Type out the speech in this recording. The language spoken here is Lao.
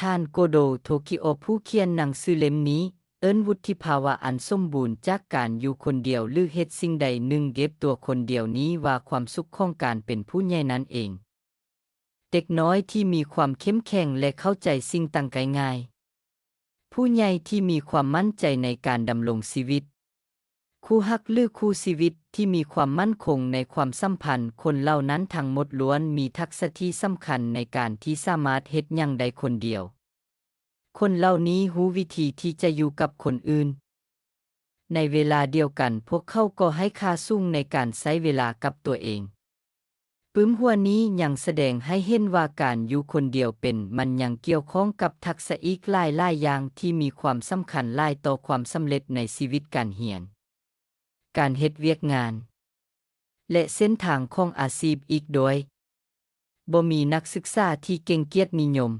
ທ່ານ ໂກໂດ ໂທກິໂອະ ຜູ້ຂຽນໜັງສືເຫຼັ້ມນີ້ ເອີ້ນວຸດທິພາວະອັນສົມບູນຈາກການຢູ່ຄົນດຽວ ຫຼື ເຮັດສິ່ງໃດໜຶ່ງດຽວຕົວຄົນດຽວນີ້ວ່າ ຄວາມສຸກຂອງການເປັນຜູ້ໃຫຍ່ນັ້ນເອງ. ເດັກນ້ອຍທີ່ມີຄວາມເຂັ້ມແຂງ ແລະ ເຂົ້າໃຈສິ່ງຕ່າງໄກງ່າຍ. ຜູ້ໃຫຍ່ທີ່ມີຄວາມໝັ້ນໃຈໃນການດຳລົງຊີວິດ. ຄູ່ຮັກ ຫຼື ຄູ່ຊີວິດທີ່ມີຄວາມໝັ້ນຄົງໃນຄວາມສຳພັນ. ຄົນເຫຼົ່ານັ້ນທັງໝົດລ້ວນມີທັກສະທີ່ສຳຄັນໃນການທີ່ສາມາດເຮັດຫຍັງໄດ້ຄົນດຽວ. ຄົນເຫຼົ່ານີ້ຮູ້ວິທີທີ່ຈະຢູ່ກັບຄົນອື່ນ. ໃນເວລາດຽວກັນ, ພວກເຂົາກໍໃຫ້ຄ່າສູງໃນການໃຊ້ເວລາກັບຕົວເອງ. ປຶ້ມຫົວນີ້ຍັງສະແດງໃຫ້ເຫັນວ່າການຢູ່ຄົນດຽວເປັນ ມັນຍັງກ່ຽວຂ້ອງກັບທັກສະອີກຫຼາຍໆຢ່າງທີ່ມີຄວາມສຳຄັນຫຼາຍຕໍ່ຄວາມສຳເລັດໃນຊີວິດການຮຽນ, ການເຮັດວຽກງານ ແລະ ເສັ້ນທາງຂອງອາຊີບອີກດ້ວຍ. ບໍ່ມີນັກສຶກສາທີ່ເກັ່ງກຽດນິຍົມ